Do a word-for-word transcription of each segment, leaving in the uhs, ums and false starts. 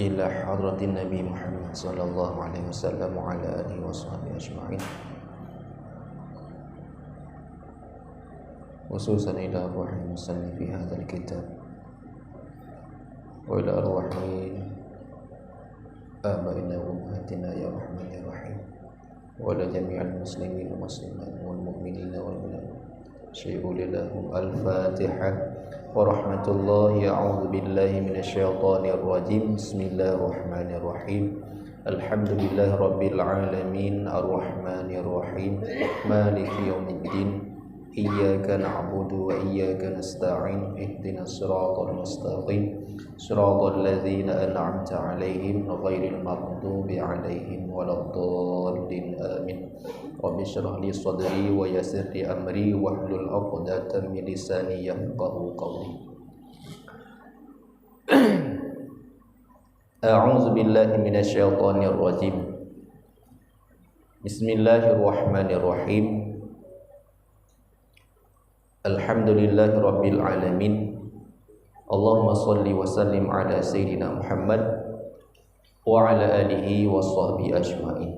Ila hadratin Nabi Muhammad sallallahu alaihi wasallam wa ala alihi wa sahbihi ajma'in. Khususan ila ruhil musannifi hadzal kitab wa ila arwahi abaina wa ummahatina ya rahmanir rahim. Wa ala jami'il muslimin wal muslimat wal mu'minin wal mu'minat. Syai'u lilahum al-Fatihah. Wa rahmatullahi, a'udzu billahi minasy syaithanir rajim. Bismillahirrahmanirrahim. Alhamdulillahi rabbil alamin, arrahmanir rahim, maliki yaumiddin. Iyyaka na'budu wa iyyaka nasta'in. Ihdinas siratal mustaqim. Siratal ladzina an'amta 'alaihim ghairil maghdubi 'alaihim waladdallin. Amin. Rabbi shrah li sadri wa yassir li amri wahlul 'uqdatam min lisani yafqahu qawli. A'udzu billahi minasy syaithanir rajim. Bismillahirrahmanirrahim. Alhamdulillahi rabbil alamin. Allahumma shalli wa sallim ala sayyidina Muhammad wa ala alihi wa sahbihi ajma'in.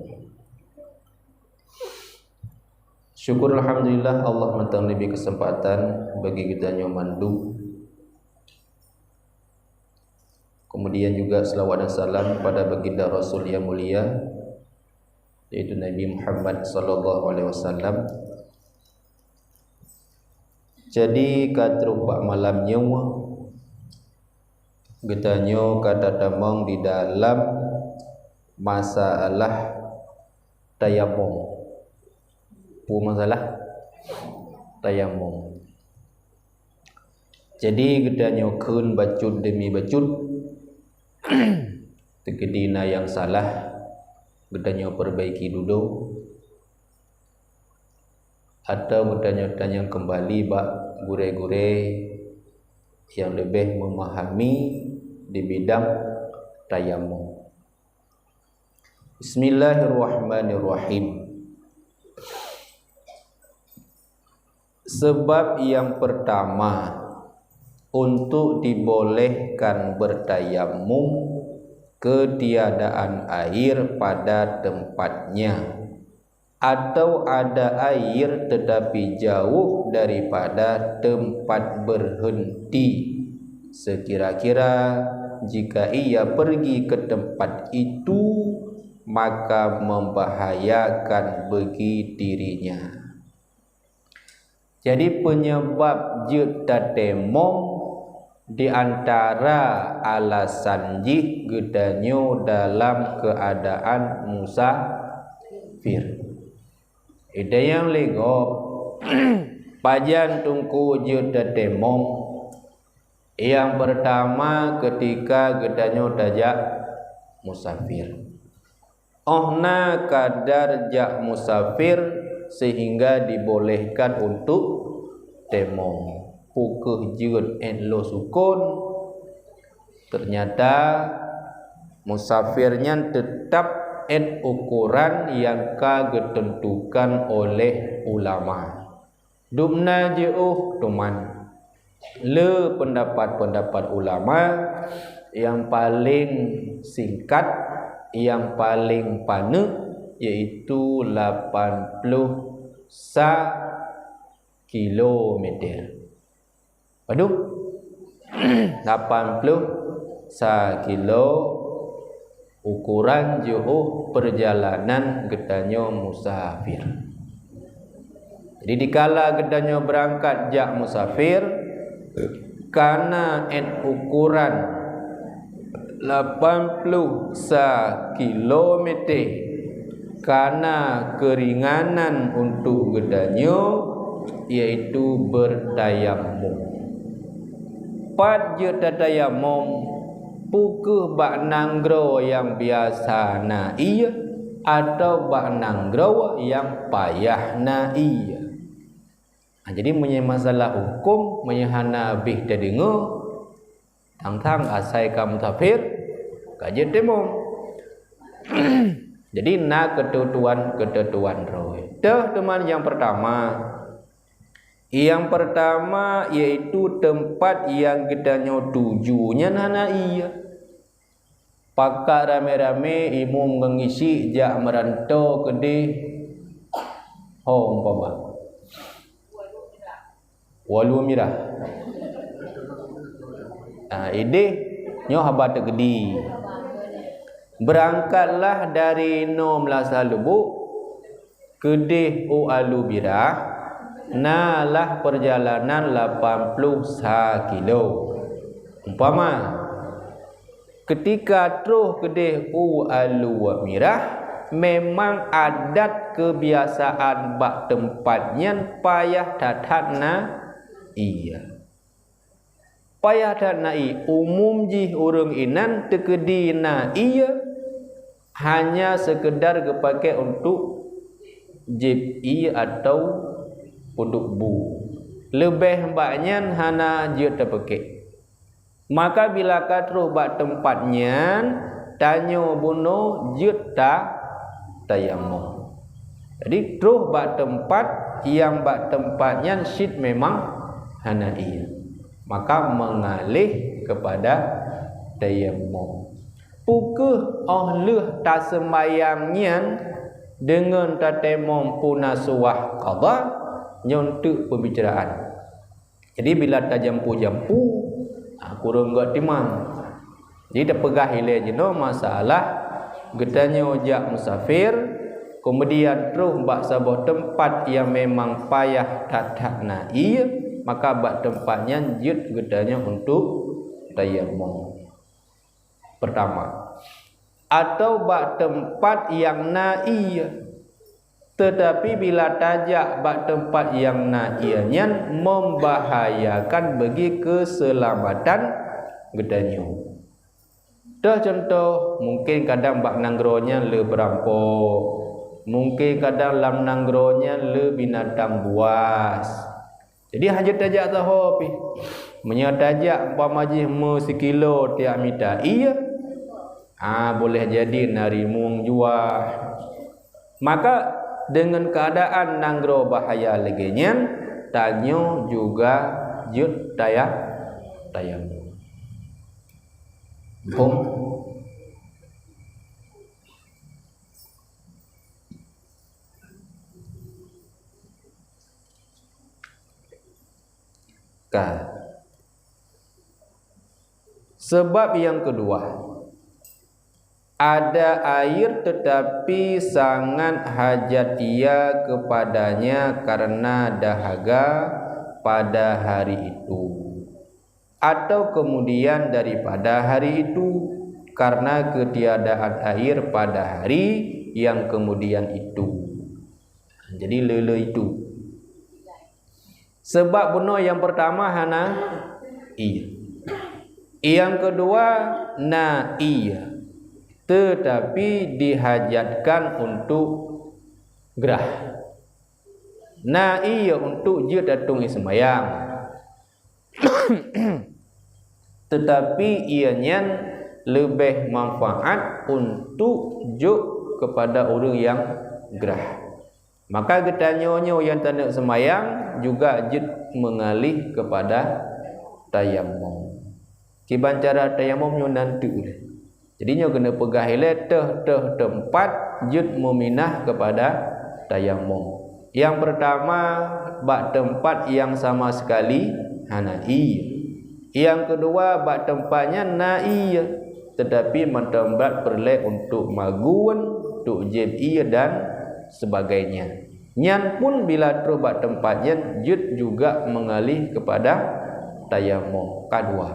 Syukur alhamdulillah, Allah mantong neubri keuseumpatan bagi geutanyoe mandum. Kemudian juga selawat dan salam kepada baginda Rasul yang mulia, yaitu Nabi Muhammad sallallahu alaihi wasallam. Jadi ka trok bak malam nyoe, geutanyoe ka tatamong di dalam masalah tayamum. Peue masalah? Tayamum. Jadi geutanyoe kheun bacut demi bacut. Teukeudi na nyang salah, geutanyoe peurebaiki dudoe, atawa geutanyoe tanyong keumbali bak gurée-gurée nyang leubeh meumahami di bidang tayamum. Bismillahirrahmanirrahim. Sebab yang pertama, untuk dibolehkan bertayamum ketiadaan air pada tempatnya, atau ada air tetapi jauh daripada tempat berhenti, sekira-kira jika ia pergi ke tempat itu, maka membahayakan bagi dirinya. Jadi, penyebab jeuet tatayamum di antara alasan jih geutanyoe dalam keuadaan musafir. Idayang lé gob, pajan teungku jeuet tatayamum? Nyang peurtama, keutika geutanyoe tajak musafir. Óh na kadar jak musafir seuhingga dibolehkan untuk tayamum. Peu kheueh jeuet ék lôn sukon? Teunyata musafir nyan teutab ék ukoran nyang ka geuteuntukan oleh ulama. Dubna jiôh teuma. Le peundapat-peundapat ulama, nyang paleng singkat, nyang paleng paneuk, yaitu lapan ploh sa kilometer. Padub? Lapan ploh sa kilo ukoran jiôh peurjalanan geutanyoe musafir. Jadi, dikala geutanyoe beurangkat jak musafir, kana ék ukoran lapan ploh sa kilometer, kana keuringanan untuk geutanyoe, yaitu beurtayamum. Pat jeuet tatayamum? Peu kheueh bak nanggroe nyang biasa na ié, atawa bak nanggroe nyang payah na ié? Ha, jadi meunyoe masalah hukôm, meunyoe hana habéh tadeungoe, tang-tang asai ka musafir, ka jeuet tayamum. Jadi na keuteuntuan-keuteuntuan droe. Teuh teuma nyang peurtama, Nyang peurtama, yaitu teumpat nyang geutanyoe tuju nyan hana ié. Pakat ramé-ramé imum ngon geuchik jak meuranto keudeh ho umpama. Walu mirah. Ah, ideh nyoe haba teukeudi. Berangkatlah dari Noe Meulasa Lubuk keudeh u Alu Birah, na lah perjalanan lapan ploh sa kilo. Umpama, ketika troh keudeh u Alu Mirah, memang adat keubiasaan bak teumpat nyan payah that-that na ié. Payah that na ié, umum jih ureuëng inan teukeudi na ié hanya sekedar geupakai untuk jieb ié atau peuduek bu. Leubeh bak nyan hana jeuet tapakai. Maka bila ka troh bak teumpat nyan, tanyoe bunoe jeuet ta-, tayamum. Jadi, troh bak teumpat nyang bak teumpat nyan cit memang hana ié, maka mengalih kepada tayamum. Peu kheueh óh lheueh taseumbayang nyan deungon tatayamum peue na suwah qadha, nyoe teuk peubicaraan. Jadi, bila tajampu-jampu, ha, kureueng göt timang. Jadi, tapeugah ilée jinoe masalah geutanyoe jak musafir, keumudian troh bak saboh teumpat nyang memang payah that-that na ié, maka bak teumpat nyan jeuet geutanyoe untuk tayamum. Pertama, atau bak teumpat nyang na ié. Teutapi bila tajak bak teumpat nyang na ié nyan membahayakan bagi keuseulamatan geutanyoe. Toh cuntoh, mungken kadang bak nanggroe nyan le beurampok, mungken kadang lam nanggroe nyan le binatang buas. Jadi, hana jeuet tajak saho pih. Meunyoe tajak umpama jih meusikilo tiep mita ié, ah, boleh jadi na rimueng juah. Maka, deungon keuadaan nanggroe bahaya lagée nyan, tanyoe juga jeuet taya-, tayamum. Muphom? Ka. Sebab yang kedua, ada air tetapi sangat hajat ia kepadanya karena dahaga pada hari itu, atau kemudian daripada hari itu, karena ketiadaan air pada hari yang kemudian itu. Jadi, le-le itu. Sebab bunoe nyang pertama hana ié. Nyang keudua na ié, teutapi dihajatkan untuk grah. Na ié untuk jeuet atong seumayang. Teutapi ié nyan leubeh manfaat untuk jok keupada ureuëng nyang grah. Maka geutanyoe nyoe nyang taneuk seumayang juga jeuet meungalih keupada tayamum. Kiban cara tayamum nyoe nan teuk lé. Jadi nyoe keuneuk peugah ilée teuh-teuh teumpat jeuet meuminah keupada tayamum. Nyang peurtama, bak teumpat nyang sama seukali hana ié. Nyang keudua, bak teumpat nyan na ié, teutapi mantong brat peureulée untuk magun, untuk jieb ié dan sebagainya. Nyan pun bila troh bak teumpat nyan jeuet juga meungalih keupada tayamum. Ka dua.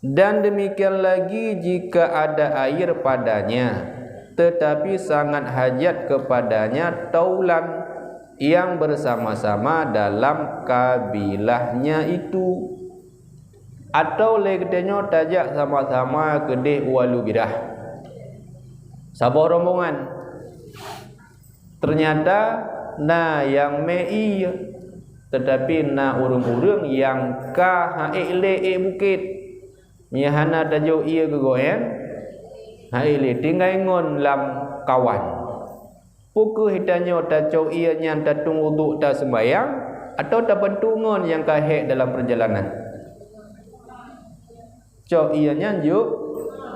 Dan demikian lagi jika ada air padanya, tetapi sangat hajat kepadanya taulan yang bersama-sama dalam kabilahnya itu. Atau lé geutanyoe tajak sama-sama keudeh u Alubirah. Saboh rombongan. Teunyata na nyang mé ié, teutapi na ureuëng-ureuëng nyang ka han ék lé ék bukét. Meunyo hana tajok ié keu gobnyan, han ék lé tinggai ngon lam kawan. Peu kheueh tanyoe tacok ié nyan tatueng uduk taseumayang, atawa tabantu ngon nyang ka hék dalam peurjalanan? Cok ié nyan jok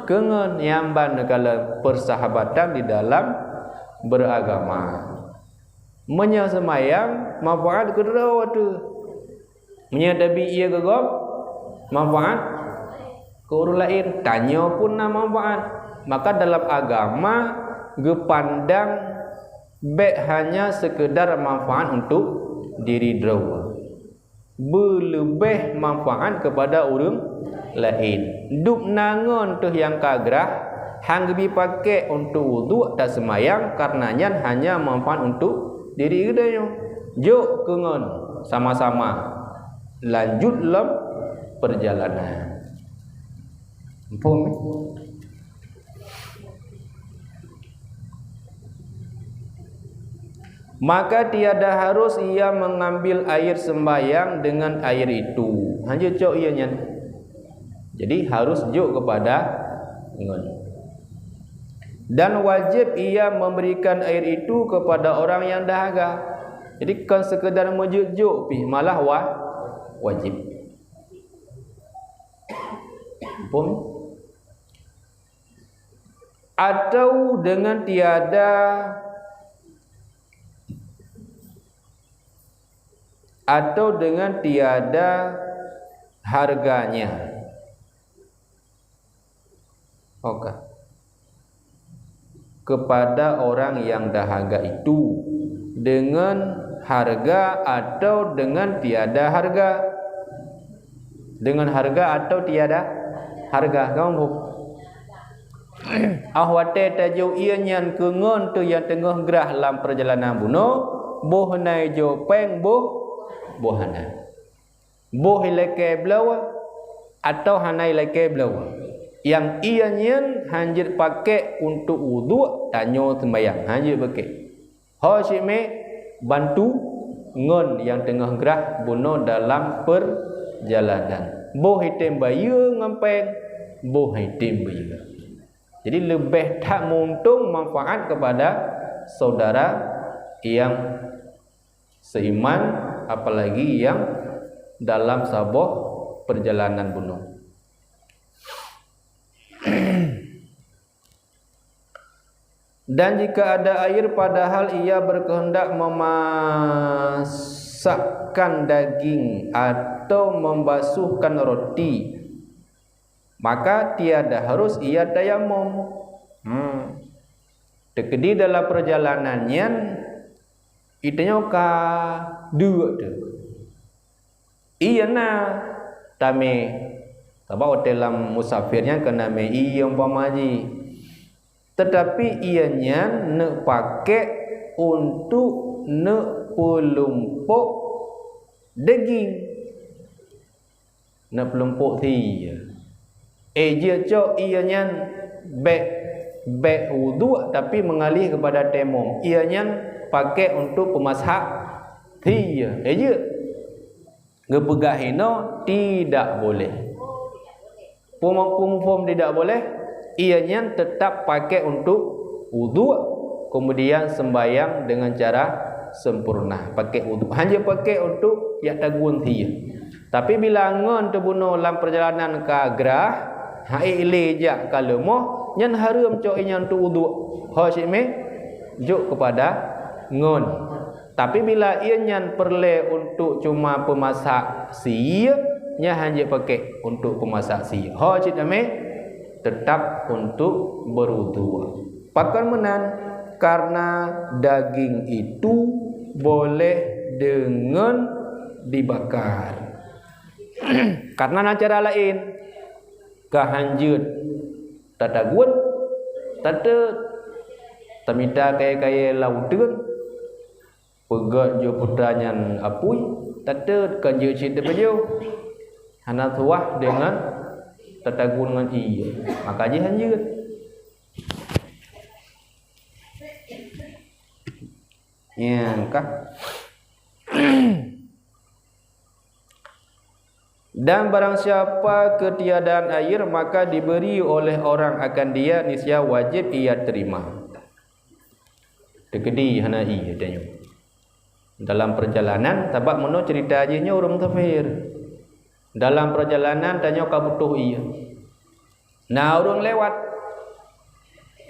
keu ngon nyang ban kala persahabatan di dalam beragama. Meunyoe seumayang, manfaat keu droe teuh. Meunyoe tabi ié keu gob, manfaat keu ureuëng laén. Tanyoe pun na manfaat. Maka dalam agama geupandang bék hanya sekedar manfaat untuk diri droe. Beuleubeh manfaat keupada ureuëng laén. Dub na ngon teuh nyang ka grah, han geubi pakek untuk uduk taseumayang, kareuna nyan hanya manfaat untuk diri geutanyoe. Jok keu ngon sama-sama lanjut lom peurjalanan. Muphom? Maka tiada harus ia mengambil air sembahyang dengan air itu. Hanya cok ia nyan. Jadi harus jok kepada ngon. Dan wajib ia memberikan air itu kepada orang yang dahaga. Jadi kon sekedar meujok-jok pih, malah wa-, wajib. Muphom? Atau dengan tiada, atau dengan tiada harganya. Oke. Kepada orang yang dahaga itu dengan harga atau dengan tiada harga. Dengan harga atau tiada harga. Kamu? Ah watée tajok ié nyan keu ngon teuh nyang teungoh grah lam peurjalanan bunoe, boh na ijok péng, boh, boh hana. Boh ilakée bloe atau hana ilakée bloe. Nyang ié nyan hanjeuet pakek untuk uduk tanyoe seumayang, hanjeuet pakek. Ho cit mé bantu ngon nyang teungoh grah bunoe dalam peurjalanan. Boh item bayeue ngon péng, boh item bayeue. Jadi leubeh that meuuntông manfaat kepada saudara nyang seiman, apalagi nyang dalam saboh peurjalanan bunoe. Dan jika ada air padahal ia berkehendak memasakkan daging atau membasuhkan roti, maka tiada harus ia tayamum. Hmm. Teukeudi dalam peurjalanan nyan, itanyoe ka duek teuh. Ié na tamé, sabab watée lam musafir nyan ka na mé ié umpama jih. Teutapi ié nyan neuk pakek untuk neuk peulumpok daging. Neuk peulumpok sie. Eh, jeuet cok ié nyan bék, bék uduk, tapi mengalih kepada tayamum. Ié nyan pakek untuk peumasak sie. Eh, jeuet. Geupeugah inoe tidak boleh. Peuma-, peumuphom tidak boleh, ié nyan teutap pakek untuk uduk, kemudian sembahyang dengan cara sempurna. Pakek uduk. Hana pakek untuk jak tagun sie. Tapi bila ngon teubunoe lam peurjalanan ka grah, hai ilée jak ka leumoh, nyan hareuem cok ié nyan untuk uduk. Ho cit mé jok kepada ngon. Tapi bila ié nyan peureulée untuk cuma peumasak sie, nyan hana jipakek untuk peumasak sie. Ho cit damé, teutap untuk beuruduk. Pakon meunan? Karena daging itu boleh dengan dibakar. Karena na cara laén, ka hanjeuet tatagun, tateut, tamita kayée-kayée lam uteuen, peugét jeuet putra nyan apui, tateut, kon jeuet cit teupeujeuet. Hana suah deungon tatagun ngon ié, maka jih hanjeuet. Nyang ka. Dan barang siapa ketiadaan air, maka diberi oleh orang akan dia, niscaya wajib ia terima. Teukeudi hana ié tanyoe. Dalam peurjalanan, sabab meunoe ceurita jih nyoe ureuëng musafir. Dalam peurjalanan tanyoe ka butôh ié. Na ureuëng lewat,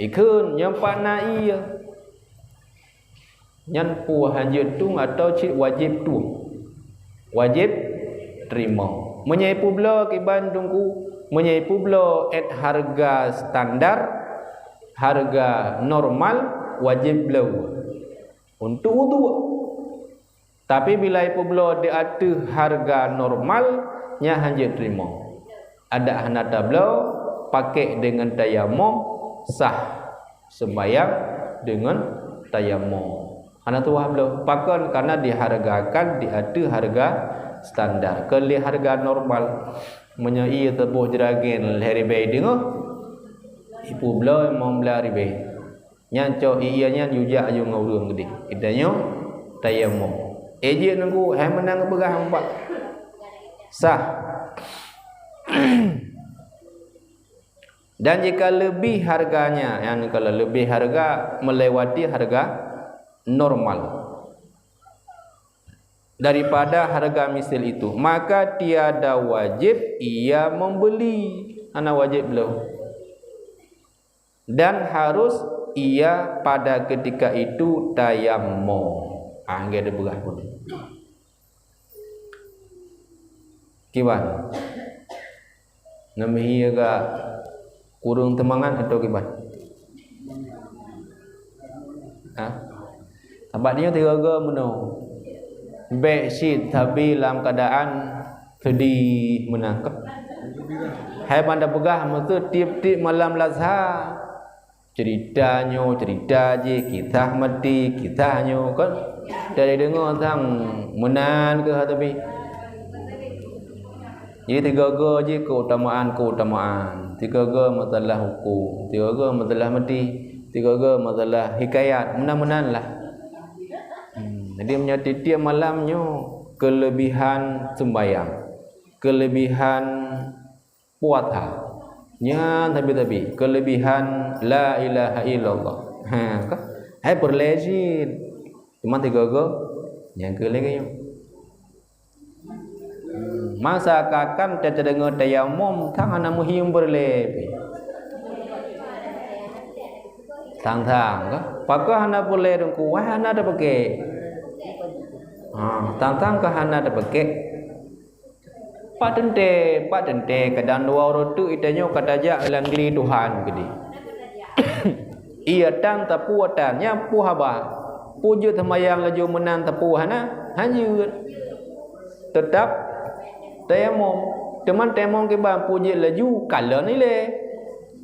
ikheun, "Nyoe pat na ié." Nyan peue hanjeuet tueng atawa cit wajéb tueng? Wajéb teurimong. Meunyoe ipeubloe kiban Teungku, meunyoe ipeubloe ét hareuga standar, hareuga normal, wajéb bloe untuk uduk. Tapi bila ipeubloe di ateueh hareuga normal, nyan hanjeuet teurimong. Adak hana tabloe, pakék deungon tayamom, sah seumbahyang deungon tayamom. Hana tuwah bloe. Pakon? Karena dihareugakan di ateueh hareuga standar, kon lé hareuga normal. Meunyoe ié teuboh jragen lhée ribée deungoh, ipeubloe limong blaih ribée. Nyan cok ié nyan yue jak aju ngon ureuëng keudeh. Geutanyoe tayamom. Eh, jeuet Teungku, hai meunan geupeugah empat. Sah. Dan jika lebih harganya, yang kalau lebih harga melewati harga normal daripada harga misil itu, maka tiada wajib ia membeli. Hana wajéb bloe. Dan harus ia pada ketika itu tayamum. Ah, nggak ada beurah pun. Kiban? Namhi agak kureueng teumangat atau kiban? Ha? Sabab nyoe tiga-tiga meunoe. Bék cit tabi lam keuadaan seudeh meunan. Hai ban tapeugah meukeue tieb-tieb malam Ladha. Ceurita nyoe, ceurita jih, kisah mati, kisah nyoe, kan? Dari deungoe sang meunan keuh tabi. Jadi tiga-tiga jih keutamaan-keutamaan, tiga-tiga masalah hukum, tiga-tiga masalah mati, tiga-tiga masalah hikayat, meunan-meunan lah. Hmm, jadi meunyoe tieb-tieb malam nyoe kelebihan sembahyang, kelebihan puasa. Nyan tabi-tabi kelebihan la ilaha illallah. Ha, ka? Hai peureulée cit. Cuma tiga-tiga nyan keuh lagée nyoe. Masa kakan teudeungoe tayamum, sang hana muhim peureulée pih. Sang-sang ka? Pakon hana peureulée Teungku, wah hana tapeugét. Ha, sang-sang ka hana tapeugét. Pat teuntée, pat teuntée, kadang dua uroe teuk itanyoe ka tajak lam gli Tuhan keudeh. Iya tan, tapue tan, nyan peue haba? Peue jeuet seumayang laju meunan tapue hana? Hanjeuet. Teutap tayamum. Teuma tayamum kiban peue jeuet laju kalon ilée.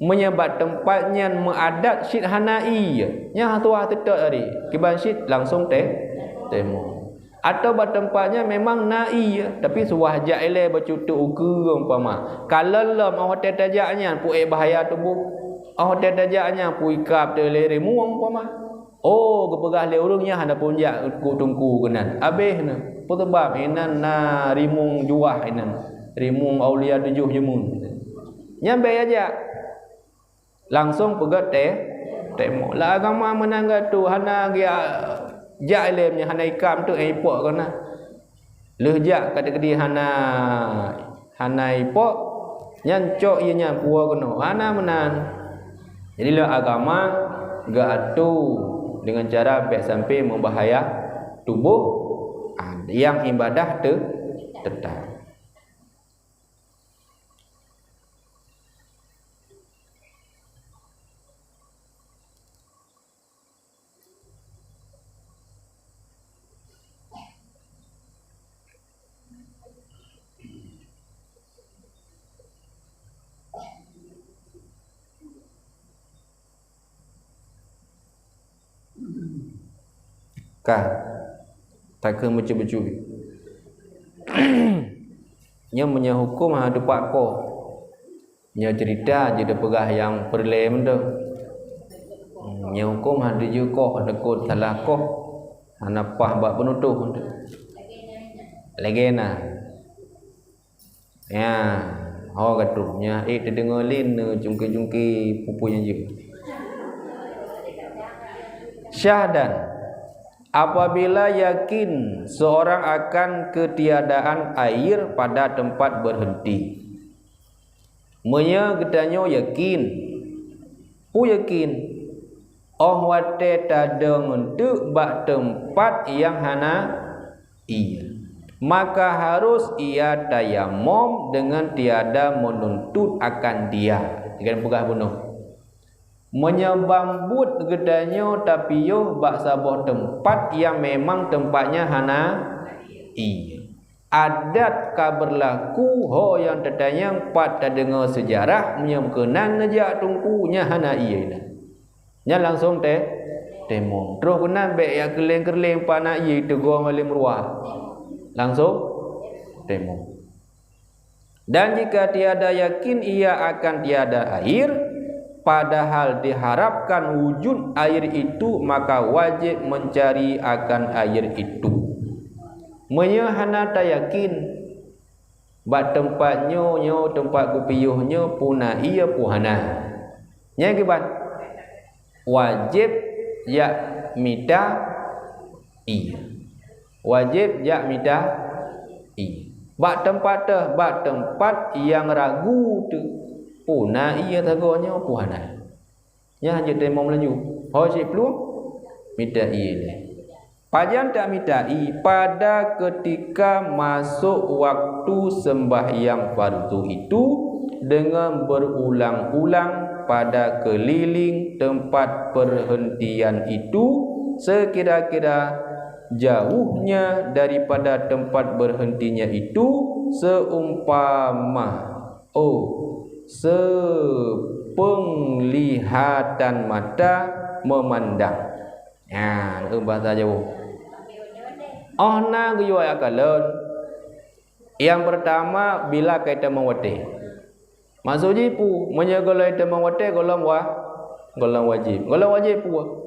Meunyoe bak teumpat nyan meuadat cit hana ié, nyan hana tuha teutap tadi. Kiban cit langsong te-, tayamum. Atau bak teumpat nyan memang na ié, tapi suwah jak ilée bacut teuk ukeue umpama. Kalon lom óh watée tajak nyan peue ék bahya tuboh. Óh watée tajak nyan peue ikab teuk lé rimueng umpama. Oh, geupeugah lé ureuëng nyan hana phon jak keu teungku keunan. Abéh na. Peue sabab inan na rimueng juah inan. Rimueng aulia tujoh jeumuen. Nyan bék jak. Langsong peugét te-, tayamum. Lam agama meunan geuh tu hana geujak ilée nyan hana ikab teuk nyang ipok keunan. Lheueh jak ka teukeudi hana, hana ipok, nyan cok ié nyan puwoe keunoe. Hana meunan. Jadi lam agama geuatô deungon cara bék sampai meubahaya tuboh, ah, nyang ibadah teu-, teutap. Ka, takheun bacut-bacut. Nyoe meunyoe huköm hana teupat koh. Nyoe ceurita jeuet teupeugah nyang peureulée mantong. Nyoe huköm hana teupeue koh, takot salah koh. Hana paih bak peunutôh. Lagée na. Ya, ho ka troh. Nyan ék teudeungoe lé neu cungke-cungke peue-peue nyang jeuet. Syahdan, apabila yakin seorang akan ketiadaan air pada tempat berhenti. Meunyoe geutanyoe yakin, peue yakin? Óh watée tadong eunteuk bak teumpat nyang hana ié, maka harôh ia tayamom deungon tiada meununtut akan dia. Lagée peugah bunoe, meunyoe ban buet geutanyoe tapiôh bak saboh teumpat nyang memang teumpat nyan hana ié, adat ka beurlaku ho nyang teutanyong pat tadeungoe seujarah, meunyoe keunan neujak teungku nyan hana ié na. Nyan langsong te-, tayamom. Troh keunan bék jak keuleng-keuleng pat na ié teugom lé meuruwa. Langsong tayamom. Dan jika tiada yakin ia akan tiada air, padahal diharapkan wujud air itu, maka wajib mencari akan air itu. Meunyoe hana tayakin, bak teumpat nyoe, nyoe teumpat kupiôh nyoe peue na ié peue hana. Nyan kiban? Wajéb jak mita ié. Wajéb jak mita ié. Bak teumpat teuh, bak teumpat nyang ragu teuh, peue na ié sagoe nyoe peue hana. Nyan jeuet tayamom laju. Ho cit plueng, mita ié lé. Pajan tamita ié? Pada ketika masuk waktu sembahyang fardu itu, dengan berulang-ulang pada keliling tempat perhentian itu, sekira-kira jauhnya daripada tempat berhentinya itu seumpama, oh, sepenglihatan mata memandang. Nyan, eu, bahasa Jawa. Óh na geuyue jak kalon. Nyang peurtama, bila ka itamong watée. Maksud jih peue? Meunyoe gohlom itamong watée, gohlom wa-, gohlom wajéb. Gohlom wajéb peue?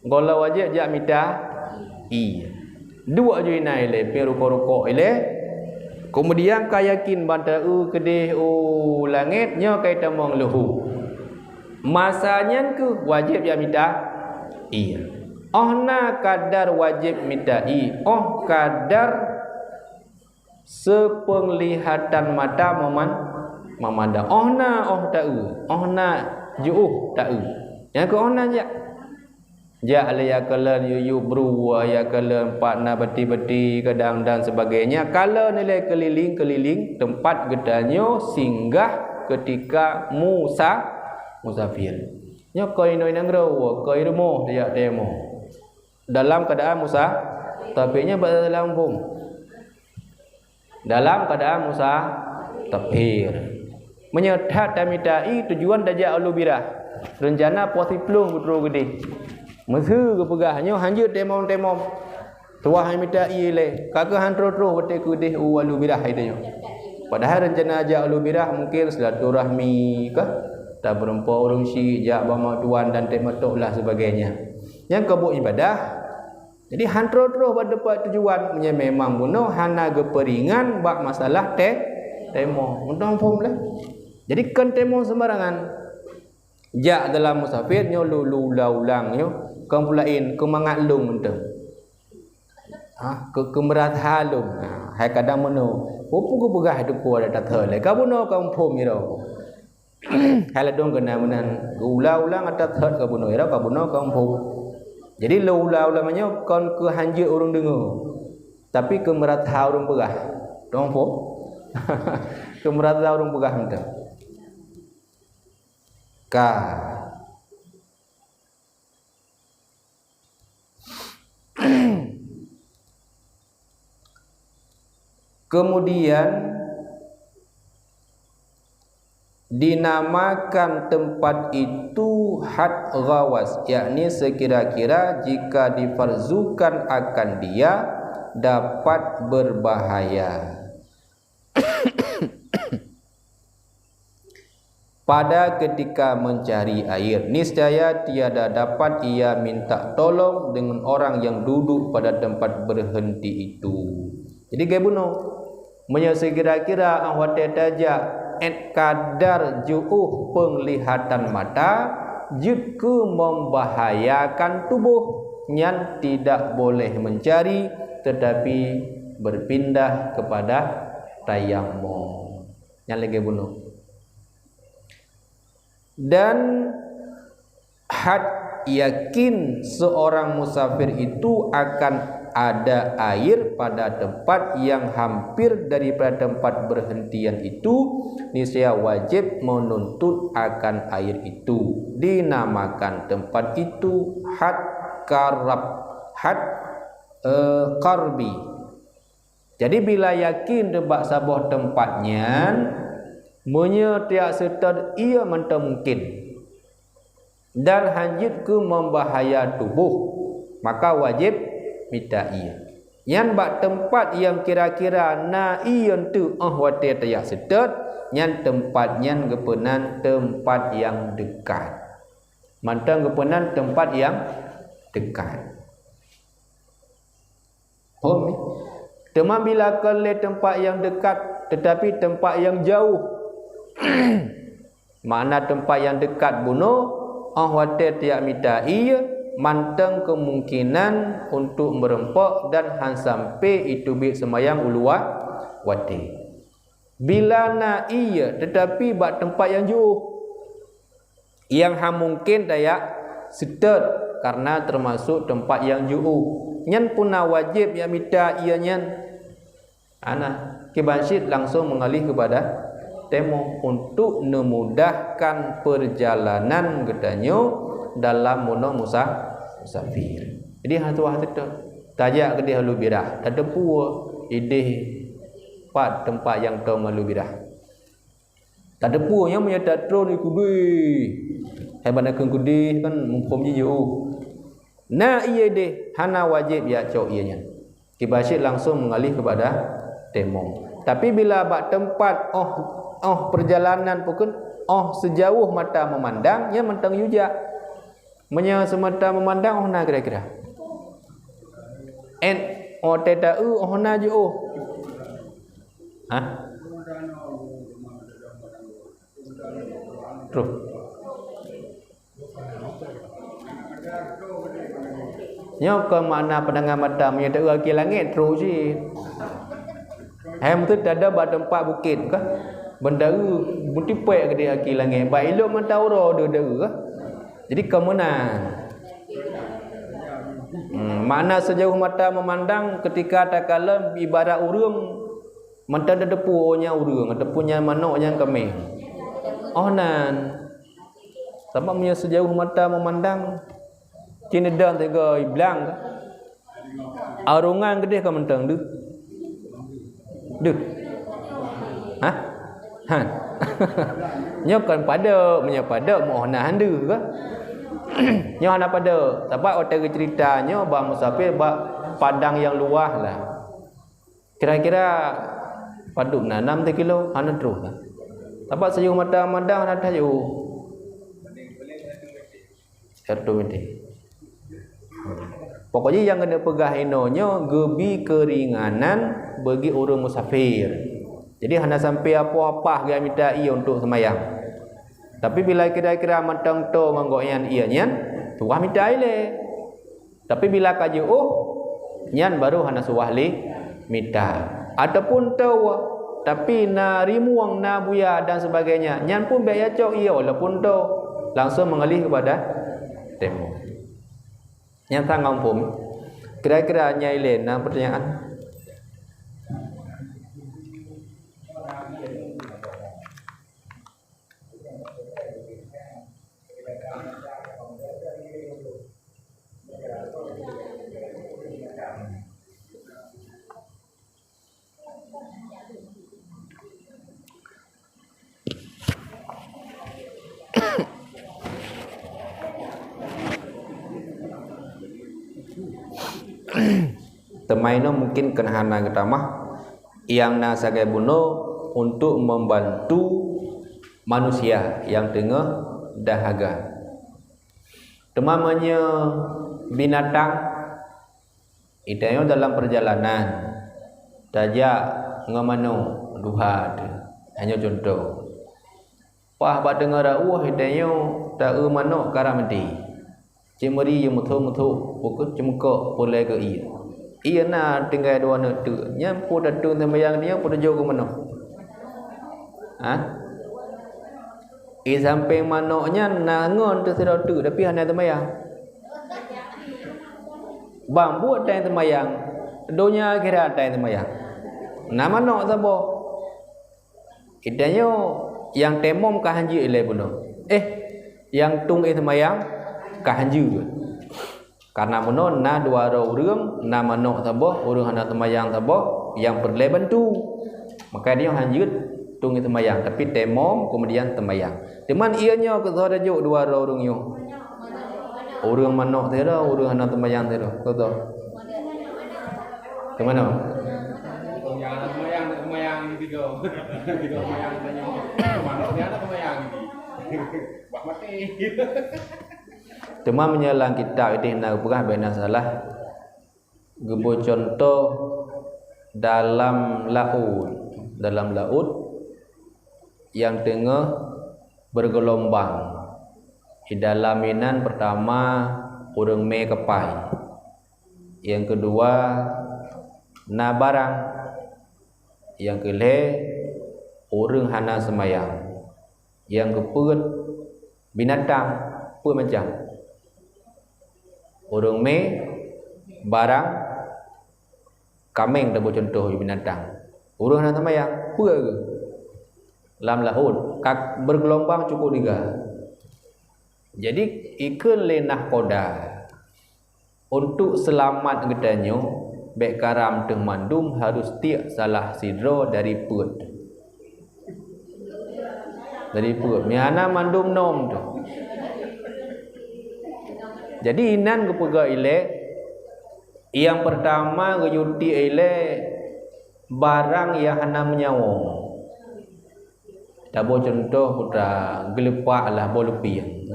Gohlom wajéb jak mita ié. Duek ju inan ilée, pieng rukok-rukok ilée. Keumudian ka yakin ban taeu keudeh u langét, nyoe ka itamong leuhô. Masa nyan kheueh wajéb jak mita ié. Óh na kadar wajéb mita ié, óh kadar sepenglihatan mata meman-, memandang. Óh na óh taeu, óh na jiôh taeu. Nyang keu óh na jak. Jak lé jak kalon yue-yue bruek, jak kalon pat na beuti-beuti, kadang dan sebagainya. Kalon ilée keuliling-keuliling teumpat geutanyoe singgah keutika musa-, musafir. Nyoe kon inoe nanggroe, kon i rumoh jak teumoh. Dalam keuadaan musa-, tapi nyan bak dalam phon. Dalam keuadaan musafir. Meunyoe that tamita ié tujuan tajak Ulu Birah, reuncana poh siploh geutrok keudeh. Meuseu geupeugah nyoe hanjeuet tayamom-tayamom. Tuwah mita ié lé, ka keuh han troh-troh watée keudeh u Ulu Birah itu nyoe. Padahai reuncana jak Ulu Birah mungken silaturahmi kah, tameureumpok ureuëng syik, jak bak mak tuan dan ték matok lah sebagainya. Nyang keu buet ibadah, jadi han troh-troh bak teumpat tujuan, meunyoe memang bunoe hana geupeuringan bak masalah te-, tayamom. Meuteumé phom lé. Jadi kon tayamom seumbarangan. Jak dalam musafir nyoe lôn, lôn ulang-ulang nyoe, kon peue laén, keu mangat lôn mantong. Ha, keu, keu meurasa lôn. Ha, hai kadang meunoe. Peue-peue geupeugah teungku ada that lé. Ka bunoe kon phom iro. Hai ladôm keunan meunan, geuulang-ulang ata that ka bunoe, ira ka bunoe ka muphom. Jadi lôn ulang-ulang nyoe kon keu hanjeuet ureuëng deungoe, tapi keu meurasa ureuëng peugah. Dong phom? Keu meurasa ureuëng peugah mantong. Ka. Kemudian dinamakan tempat itu had ghawas, yakni sekira-kira jika difarzukan akan dia dapat berbahaya. Pada ketika mencari air, niscaya tiada dapat ia minta tolong dengan orang yang duduk pada tempat berhenti itu. Jadi, geubunoe, meunyoe sekira-kira watée tajak, ét kadar jiôh peunglihatan mata, jeuet keu membahayakan tuboh, nyan tidak boleh mencari, tetapi berpindah kepada tayamum. Nyang lagée bunoe. Dan had yakin seorang musafir itu akan ada air pada tempat yang hampir daripada tempat berhentian itu, niscaya wajib menuntut akan air itu. Dinamakan tempat itu had karab, had, eh, karbi. Jadi, bila yakin bak saboh teumpat nyan, meunyoe tajak seutôt ié mantong mungken, dan hanjeuet keu membahaya tuboh, maka wajéb mita ié. Nyan bak teumpat nyang kira-kira na ié eunteuk óh watée tajak seutôt, nyan teumpat nyan geupeunan teumpat nyang deukat. Mantong geupeunan teumpat nyang deukat. Phom? Teuma bila kon lé teumpat nyang deukat, teutapi teumpat nyang jauh, makna teumpat nyang deukat bunoe, óh watée tajak mita ié, mantong keumungkinan untuk meureumpok dan han sampai iteubiet seumayang u luwa watée. Bila na ié, teutapi bak teumpat nyang jiôh, nyang han mungken tajak seutôt, kareuna teumasok teumpat nyang jiôh, nyan peue na wajéb jak mita ié nyan? Hana, kiban cit langsong meungalih keupada tayamum untuk meumudahkan peurjalanan geutanyoe dalam bunoe musa-, musafir. Jadi, hana tuha seutôt. Tajak keudeh Alue Birah, tateupeue ideh pat teumpat nyang tom Alue Birah. Tateupeue nyan meunyoe tatron di keudeh. Hai bak nakeueng keudeh kan muphom jih jiôh. Na ié deh, hana wajéb jak cok ié nyan. Kiban cit langsong meungalih keupada tayamum. Tapi bila bak teumpat óh, óh peurjalanan pukon óh seujauh mata meumandang, nyan mantong yue jak. Meunyoe seumata meumandang óh na kira-kira? Ét, óh tée ta-eu óh na jiôh. Hah? Troh. Nyoe kon makna pandangan mata, meunyoe ta-eu akhé langét, troh cit. Hai, meuteue tada bak teumpat bukét kah? Ban ta-eu, meutipék keudeh akhé langét, bak ilok mata uroe deuh ta-eu kah? Jadi, kon meunan. Hmm, makna seujauh mata meumandang, keutika takalon ibarat ureuëng, mantong tateupeue nyan ureuëng, tateupeue nyan manok, nyan kaméng. Óh nan. Sabab meunyoe seujauh mata meumandang, cit neudong sigoe blang ka. Arongan keudeh ka mantong deuh. Deuh. Hah? Han. Nyoe kon padub, meunyoe padub meu'oh na han deuh ka. Nyoe hana padub. Sabab watée geuceurita nyoe bak musafir bak padang nyang luwah lah. Kira-kira padub na, nam kilo, hana troh na. Sabab seujauh mata meumandang hana troh. Satu meter. Pokok jih nyang keuneuk peugah inoe nyoe geubi keuringanan bagi ureuëng musafir. Jadi hana sampai apoh apah geumita ié untuk seumayang. Tapi bila kira-kira mantong toe ngon gobnyan ié nyan, tuwah mita ilée. Tapi bila ka jiôh, nyan baru hana suwah lé mita. Ataupun toe, tapi na rimueng, na buya dan sebagainya, nyan pun bék ya cok ié walaupun toe, langsong meungalih keupada tayamum. Nyan sang ngampôm. Kira-kira nyan ilée na pertanyaan? Teuma inoe mungkin keunan hana geutamah, nyang na sagai bunoe untuk membantu manusia nyang teungoh dahaga. Teuma meunyoe binatang, geutanyoe dalam peurjalanan, tajak ngon manok duha teuh, tanyoe cuntoh. Paih bak teungoh rauh, geutanyoe ta-eu manok ka rab meuti. Cit meuri jimeuthok-meuthok, bukon ceumeukok peureulée keu ié. Ié na tinggai dua neuk teuk, nyan peue tateueng seumayang nyoe peue tujok keu manok? Ha? I sampéng manok nyan na ngon teuh sidroe teuk, tapi hana teumayang. Bang buet tan teumayang, donya akhirat tan teumayang. Na manok saboh. Itanyoe nyang temom ka hanjeuet ilée bunoe. Eh, nyang tueng éh teumayang ka hanjeuet. Karena meunoe na dua droe ureuëng, na manok saboh, ureuëng hana teumayang saboh, nyang peureulée bantu. Maka nyoe hanjeuet tueng éh teumayang, tapi temom kemudian teumayang. Teuma ié nyoe keu soe tajok dua droe ureuëng nyoe. Ureuëng manok sidroe, ureuëng hana teumayang sidroe. Beutôi. Keu manoe? Nyang hana teumayang, teumayang di tiga. Tiga teumayang tanyoe. Manok dia hana teumayang di. Bah maté. Teuma meunyoe lam kitab ideh na geupeugah, bék na salah. Geubri cuntoh dalam laôt. Dalam laôt nyang teungoh bergelombang. Di dalam inan pertama ureuëng mé kapai. Nyang keudua na barang. Nyang keulhée ureuëng hana seumayang. Nyang keupeuet binatang, peuet macam. Ureuëng mé, barang, kaméng tabri cuntoh binatang. Ureuëng hana seumayang, peuet geuh. Lam laôt, ka bergelombang cukup tiga. Jadi, ikheun lé nahkoda. Untuk seulamat geutanyoe, bék karam teuh mandum harus tiek salah sidroe dari peuet. Dari peuet. Meuhana mandum nom teuh. Jadi inan geupeugah ilée, nyang pertama geuyue tiek ilée barang nyang hana meunyawöng. Tabri cuntoh putra geuleupak lah boh lupieng.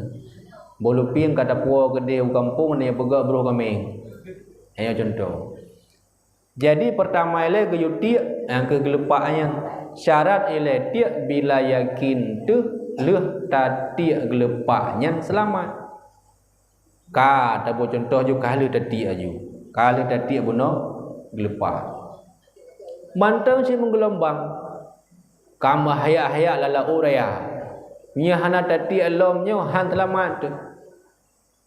Boh lupieng ka tapuwoe keudeh u gampông, nyan peugah broh kaméng. Nyoe cuntoh. Jadi, peurtama ilée geuyue tiek, nyang keu geuleupak nyan. Syarat ilée tiek bila yakin teuh lheueh tatiek geuleupak nyan seulamat. Ka tabri cuntoh ju ka lheueh tatiek aju. Ka lheueh tatiek bunoe geuleupak. Mantong cit meugeulumbang. Ka meuhayak-hayak lam laôt raya. Nyoe hana tatiek lom nyoe han seulamat teuh.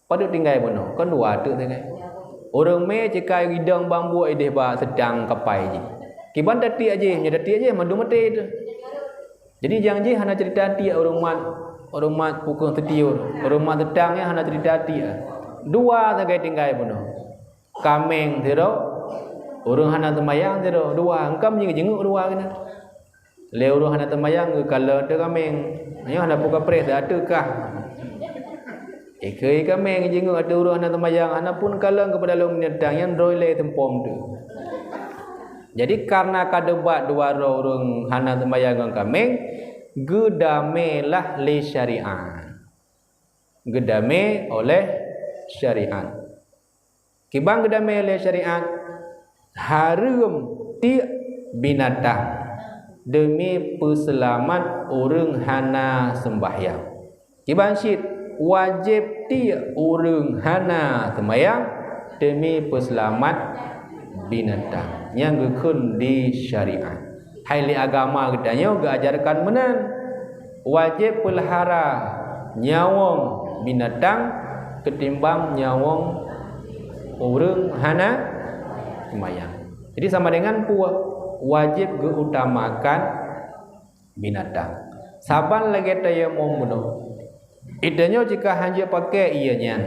Padub tinggai bunoe, kon dua teuk tinggai. Ureuëng mé cit ka idong bang buet ideh bak seutang kapai jih. Kiban tatiek jih, nyoe tatiek jih mandum maté teuh. Jadi nyang jih hana cerita tiek ureuëng mat, ureuëng mat pukon seutiur, ureuëng mat seutang nyan hana cerita tiek. Dua sagai tinggai bunoe. Kaméng sidroe, ureuëng hana seumayang sidroe, dua. Engkam jeuet-jeuet dua keunan. Lé ureuëng hana seumayang geukalon teuh kaméng. Nyoe hana peue kapreh teuh ateueh kah. Ikheun kaméng jeuet ateueh ureuëng hana seumayang, hana pun kalon keupada lôn binatang nyan droe ilée teumpom teuh. Jadi, karena ka debat dua droe ureuëng hana seumayang ngon kaméng, geudamé lah lé syariat. Geudamé oleh syariat. Kiban geudamé lé syariat, hareuem tiek binatang deumi peuseulamat ureuëng hana seumbahyang. Kiban cit wajéb tiek ureuëng hana seumayang deumi peuseulamat binatang nyang geukheun di syariat. Hai lé agama geutanyoe geuajarkan meunan, wajéb peuleulhara nyawöng binatang keutimbang nyawöng ureuëng hana seumayang. Jadi sama dengan peue? Wajéb geuutamakan binatang. Saban lagée tayamum bunoe. Geutanyoe jika hanjeuet pakai ié nyan,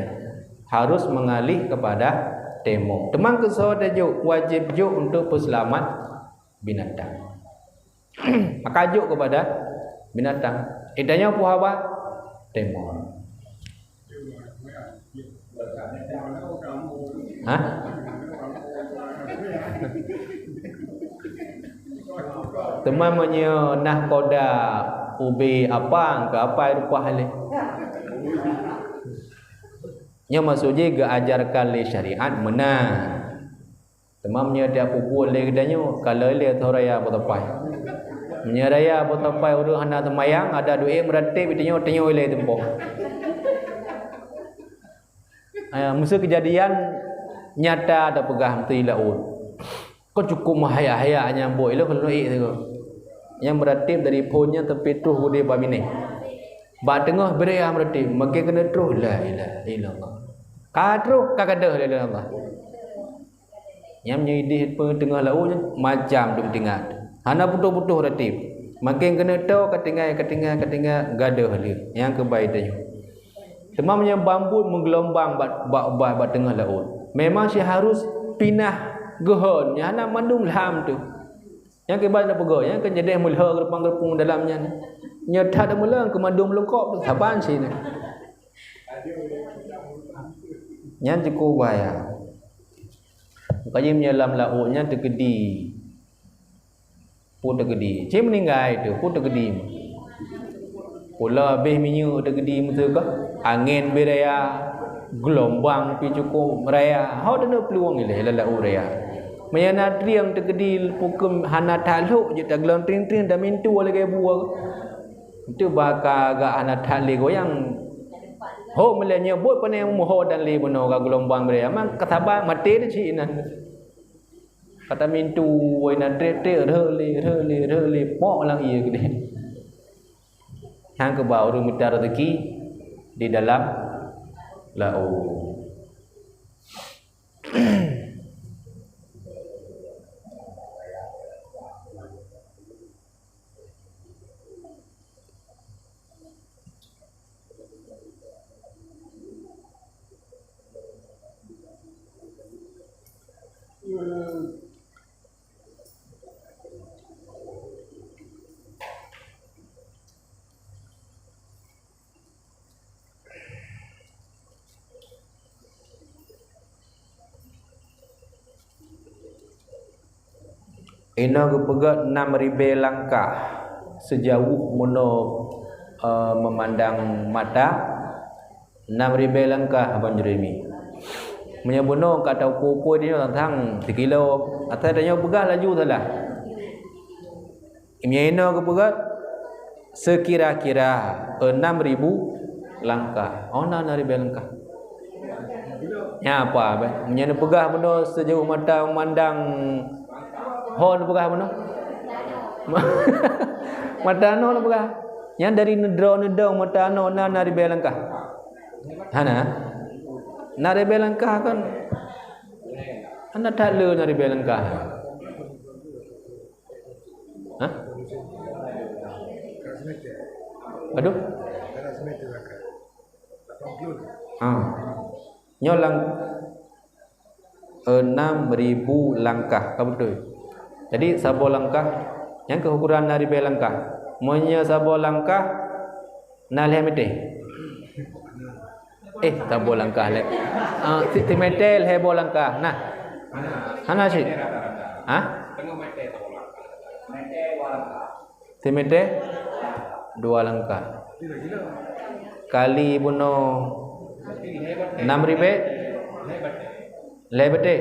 harus mengalih kepada tayamum. Teuma keu soe tajok, wajéb jok untuk peuseulamat binatang. Maka jok kepada binatang. Geutanyoe peue haba? Tayamum. Hah? Teuma meunyoe nahkoda ubé apang, keu apai rupah lé. Nyoe maksud jih geuajarkan lé syariat meunan. Teuma meunyoe tiep peubuet lé geutanyoe, ka lheueh lé ateueh raya beuteupah. Meunyoe raya beuteupah ureuëng hana seumayang, ada duek meuratéb geutanyoe, tanyoe ilée teumpom. Aya, meuseu keujadian nyata tapeugah meuteui laôt. Kon cukup meuhayak-hayak nyang buet ilée keuneuk ék sigoe. Nyang meuratéb dari phon nyan sampoe troh udeb bak binéh. Bak teungoh bri nyang meuratéb, makai keuneuk troh, "La ilaha illallah." Ka troh, ka gadôh, "La ilaha illallah." Nyang meunyoe idéh peuteungoh laôt nyan, macam dum tinggai. Hana putôh-putôh ratéb. Makai keuneuk toe, ka tinggai, ka tinggai, ka tinggai, gadôh lé. Nyang keubai tanyoe. Teuma meunyoe bambu meugeulumbang bak, bak, bak, bak teungoh laôt, memang siharôh pinah geuhon, nyang hana mandum lham teuh. Nyang kiban na peugah, nyang keu jadeh meulhô geureupang-geureupung dalam nyan. Nyoe that meulhô keu mandum lungkôb, saban sinan. Nyan cukôp bahaya. Makajih meunyoe lam laôt nyan teukeudi. Peue teukeudi? Cit meuninggai teuh, peue teukeudi? Pula abéh minyeuk teukeudi meuteukah? Angén beu raya, geulumbang pih cukôp raya. Ho teuneuk peuluwang ilée lam laôt raya. Meunyoe na trieng teukeudi pukon hana that lhok jeuet tageulong trieng-trieng tamintu lagée buah. Itu baka agak hana that lé goyang. Ho meulée nyoe buet pane meuho dan lé bunoe ka geulumbang beu raya. Mang ka saban maté teuh cit inan. Ka tamintu inan treb-treb, rhot lé, rhot lé, rhot lé, pok lam ié keudeh. Nyang keuba ureuëng mita rezeki di dalam laôt. Inoe geupeugah nam ribée langkah sejauh meunoe, eh, meumandang mata, nam ribée langkah Abang Jeremy. Meunyoe bunoe ka tauku-uku nyoe tang sikilo, asai tanyoe peugah laju salah. Meunyoe inoe geupeugah sekira-kira enam ribu langkah. Oh, na enam ribu langkah. Nyan apa, beh? Meunyoe neupeugah bunoe sejauh mata memandang, ho neupeugah bunoe? Mata anoe neupeugah. Nyan dari neudroe-neudroe mata anoe na enam ribu langkah. Hana? Enam ribu langkah kan? Hana that le enam ribu langkah. Hah? Aduh. Ha. Nyoe lang-, enam ribu langkah, ka beutôi. Jadi, saboh langkah, nyang keu ukuran enam ribée langkah. Meunyoe saboh langkah, na lhée meuté. Eh, saboh langkah lé. Ah, si-, simeté lhée boh langkah. Nah. Hana cit? Hah? Simeté dua langkah. Kali bunoe enam ribée? Lhée batée.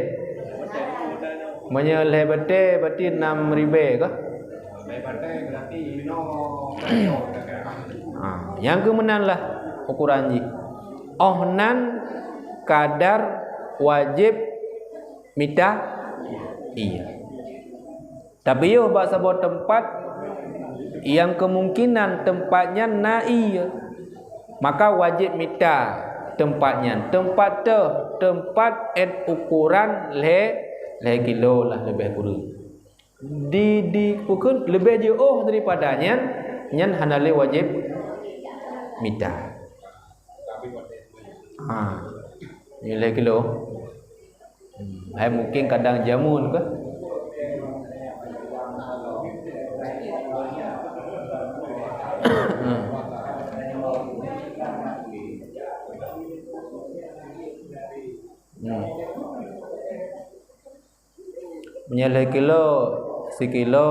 Meunyoe lhée batée, berarti enam ribée kah? Ha, nyang keu meunan lah ukuran jih. Oh nan kadar wajéb mita ié. Tapiôh bak saboh teumpat nyang keumungkinan teumpat nyan na ié, maka wajéb mita teumpat nyan. Teumpat teuh, teumpat 'et ukuran lhée, lhée kilo lah leubeh kureueng. Di, di, bukon leubeh jiôh daripada nyan, nyan hana lé wajéb mita. Ha, nyoe lhée kilo. Hmm, hai mungkin kadang jameun kah? Hmm. Hmm. Meunyoe lhée kilo, sikilo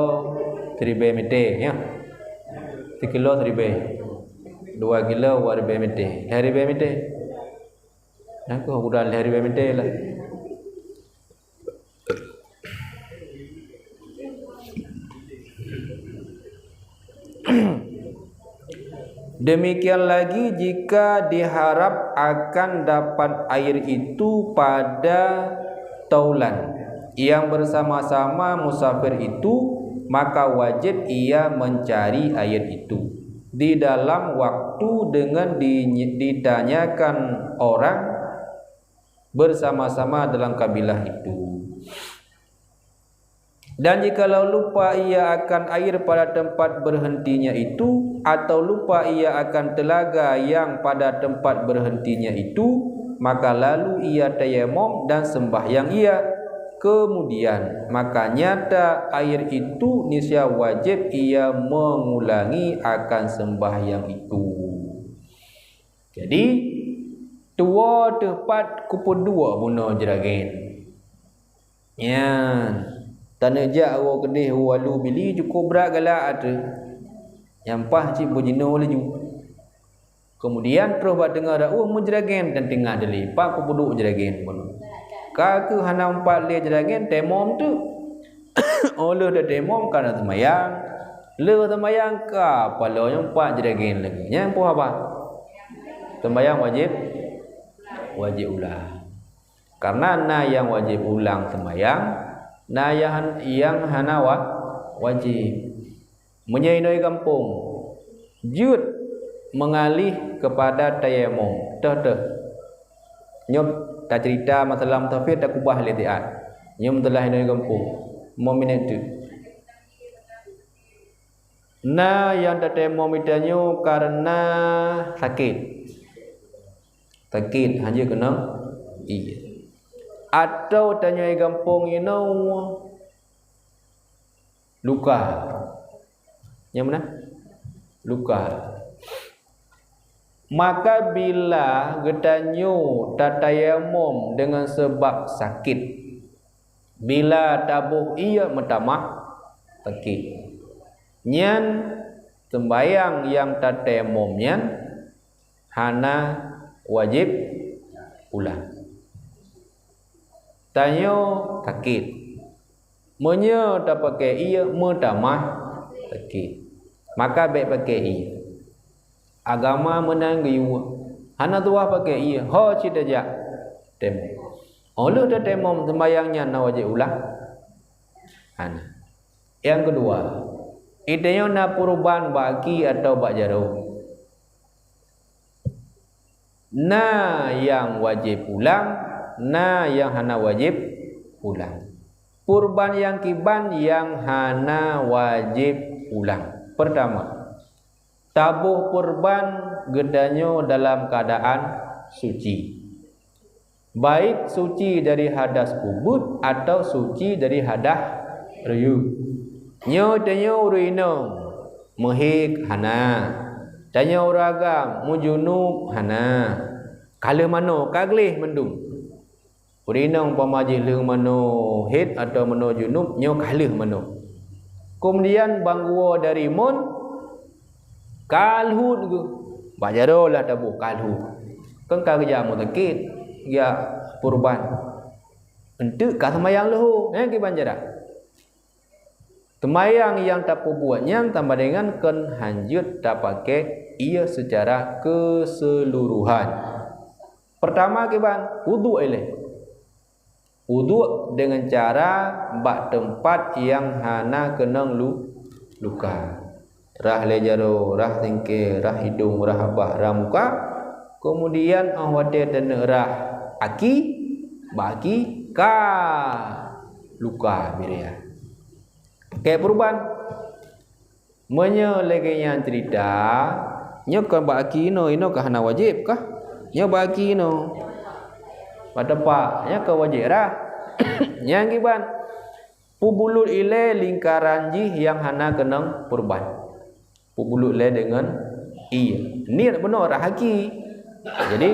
siribée meuté, nyoe. Sikilo siribée. Dua kilo dua ribée meuté. Lhée ribée meuté. Nyan keuh ukuran lhée ribée meuté lah. Demikian lagi jika diharap akan dapat air itu pada taulan yang bersama-sama musafir itu, maka wajib ia mencari air itu di dalam waktu dengan di-, ditanyakan orang bersama-sama dalam kabilah itu. Dan jikalau lupa ia akan air pada tempat berhentinya itu, atau lupa ia akan telaga yang pada tempat berhentinya itu, maka lalu ia tayamum dan sembahyang ia. Kemudian, maka nyata air itu, niscaya wajib ia mengulangi akan sembahyang itu. Jadi, tuwo teuh pat kupeuduek bunoe jragen. Nyan, taneuk jak woe keudeh woe alu bili cukôp brat galak ateueh. Nyang paih cit beujinoe laju. Keumudian troh bak teungoh dakwah meujragen dan teungoh deli, pat kupeuduek jragen bunoe. Ka keuh hana meupat lé jragen, tayamum teuk. Óh lheueh tatayamum ka na seumayang. Lheueh seumayang ka paloe nyang pat jragen lagèe. Nyan peue haba? Seumayang wajéb, wajéb ulang. Karena na nyang wajéb ulang seumayang, na nyang han-, nyang hana wa-, wajéb. Meunyoe inong gampông jeuet meungalih keupada tayamum, toh-toh. Nyoe taceurita masalah musafir, takubah lé siat. Nyoe meutulah inong gampông, lima minèt teuk. Na nyang tatayamum geutanyoe kareuna sakét. Sakét, hana keunong ie. Atawa tanyoe gampông inong luka. Nyang mana? Luka. Maka bila geutanyoe tatayamum deungon sabab sakét, bila taboh ie meutamah sakét, nyan seumbahyang nyang tatayamum nyan hana wajéb ulang. Tanyoe sakét. Meunyoe tapakè ie meutamah sakét, maka bèk pakè ie. Agama meunan geuyue, hana tuwah pakè ie, ho cit tajak tayamum. Óh lheueh tatayamum seumbahyang nyan na wajéb ulang? Hana. Nyang keudua, geutanyoe na purban bak aki atawa bak jaroe. Na nyang wajéb ulang, na nyang hana wajéb ulang. Purban nyang kiban nyang hana wajéb ulang. Peurtama, taboh purban geutanyoe dalam keuadaan suci. Baik suci dari hadas peubuet atawa suci dari hadas rayeuk. Nyoe tanyoe ureueng inong, meuhé hana. Tanyoe ureueng agam, meujunub hana. Ka lheueh manoe, ka gleh mandum. Ureueng inong umpama jih lheueh manoe hét atawa manoe junub, nyoe ka lheueh manoe. Keumudian bangguoe dari mon, ka lheueh geuh. Bak jaroe lah taboh ka lheueh. Kon ka geujak meuteukét, geujak purban. Eunteuk ka seumayang leuhô, nyan kiban jarak. Seumayang nyang tapeubuet nyan sama dengan kon hanjeuet tapakè ie seucara keuseuluruhan. Peurtama kiban, uduk ilèe. Uduk deungon cara bak teumpat nyang hana keunong lu-, luka. Rhah lé jaroe, rhah singkèe, rhah idông, rhah abah, rhah muka. Keumudian óh watèe taneuk rhah aki, bak aki ka luka bireuen. Pakè purban. Meunyoe lagèe nyan ceurita, nyoe kon bak aki inoe, inoe ka hana wajéb kah? Nyoe bak aki inoe. Bak teumpat, nyoe ka wajéb rhah. Nyan kiban, peubulut ilèe lingkaran jih nyang hana keunong purban. Peubulut lé deungon ie. Niet bunoe rhah aki. Jadi,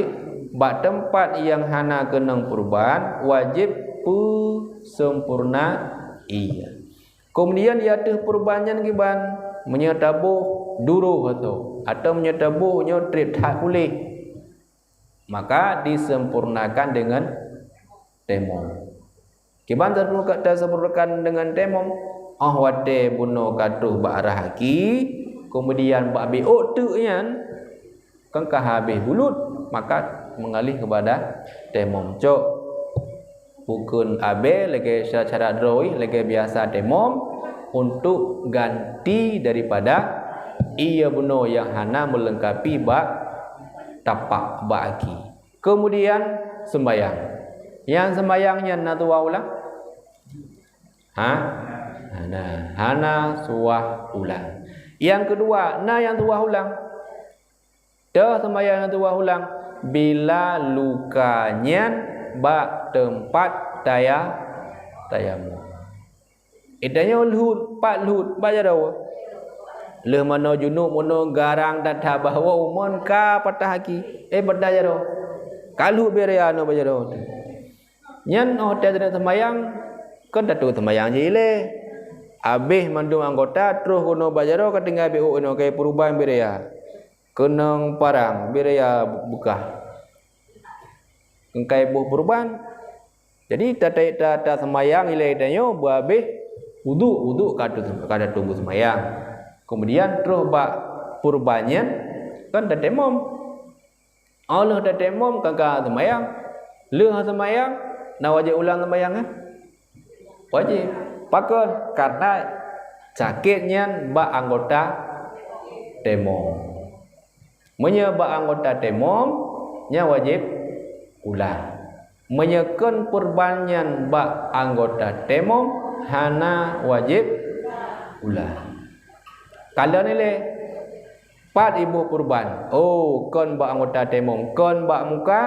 bak teumpat nyang hana keunong purban, wajéb peuseumpurna ie. Keumudian di ateueh purban nyan kiban, meunyoe taboh duroh atau, atau meunyoe taboh nyoe trép that puléh, maka disempurnakan deungon tayamum. Kiban tasempurnakan deungon tayamum, óh watèe bunoe ka troh bak rhah aki, keumudian bak biôk teuk nyan, kan ka habéh bulut, maka meungalih keupada tayamum. Cok, bukon abée lagèe syarat-syarat droe, lagèe biasa tayamum, untuk ganti daripada ié bunoe nyang hana meulengkapi bak tapak, bak aki. Kemudian sembahyang. Nyang sembahyang nyan na tuwah ulang? Ha? Hana, hana tuwah ulang. Nyang keudua, na nyang tuwah ulang. Toh sembahyang nyang tuwah ulang bila luka nyan bak teumpat taya-, tayamum. Itanyoe lheueh, pat lheueh bak jaroe. Lheueh manoe junub, meunoe garang that-that bahwa umon ka patah aki, eh, patah jaroe. Ka lheueh bak raya nyoe bak jaroe. Nyan óh watèe taneuk seumayang, kon tateueng seumayang jih ilèe. Abéh mandum anggota, troh keunoe bak jaroe ka tinggai bak ôk inoe, ka peuruban bak raya. Keunong parang, bak raya beukah. Ka boh peuruban. Jadi, ta-, ta-, ta-, taseumayang ilèe tanyoe beuabéh uduk, uduk ka tu-, ka tateueng beuseumayang. Kemudian troh bak peuruban nyan, kon tatayamum. Óh lheueh tatayamum ka, ka seumayang. Lheueh seumayang, na wajéb ulang seumayang, eh? Wajéb. Pakon? Karena sakét nyan bak anggota tayamum. Meunyoe bak anggota tayamum, nyan wajéb ulang. Meunyoe kon peuruban nyan bak anggota tayamum, hana wajéb ulang. Kalon ilèe, pat iboh peuruban. Oh, kon bak anggota tayamum, kon bak muka,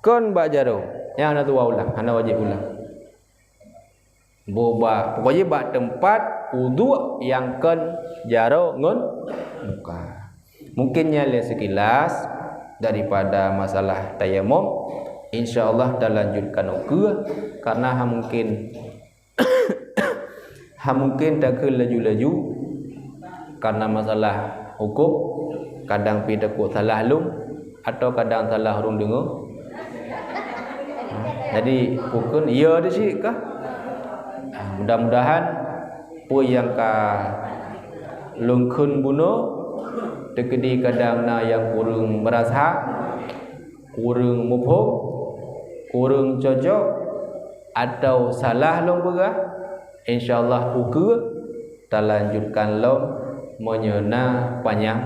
kon bak jaroe. Nyan hana tuwah ulang, hana wajéb ulang. Boh bak, pokoknya bak teumpat uduk nyang kon jaroe ngon muka. Mungkin nyan lé sekilas daripada masalah tayamum. Insya Allah talanjutkan ukeue, karena ha mungkin, ha mungkin takheun laju-laju karena masalah huköm, kadang pih takot salah lom, atau kadang salah ureuëng deungoe. Jadi, pukon iya di sik kah? Ah, mudah-mudahan peue nyang ka lôn kheun bunoe, teukeudi kadang na nyang kureueng meurasa, kureueng muphom, kureueng cocok, atau salah lôn peugah, insya Allah ukeue talanjutkan lom meunyoe na panyang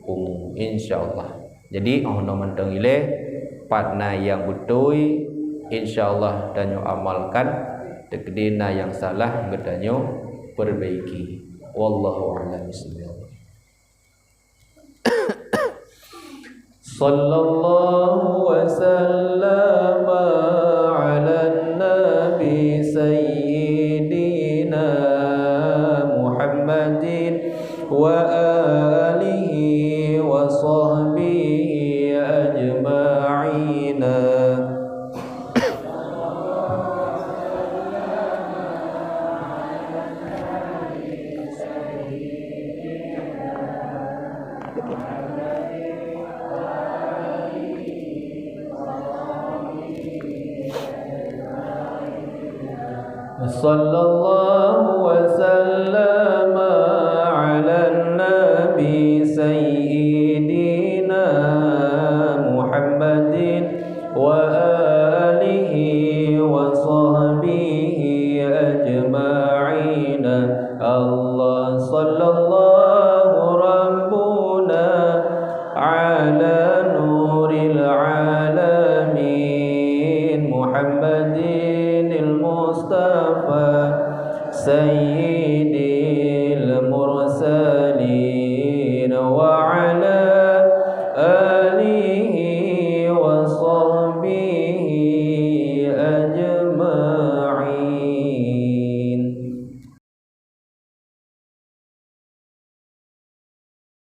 umu, insya Allah. Jadi, oh, nyoe mantong ilée, pat na nyang beutôi, insya Allah tanyoe amalkan, teukeudi na nyang salah geutanyoe perbaiki. Wallahu a'lam bishawab. Sallallahu wa sallama ala nabi sayyidina Muhammadin wa alihi wa sahbihi ajma'ina. Sallallahu wa sallama ala nabi sayyidina Muhammadin wa alihi wa sahbihi ajma'in. Allah sallallahu rabbuna ala nuril alamin Muhammadinil Mustafa sayyidil mursalin.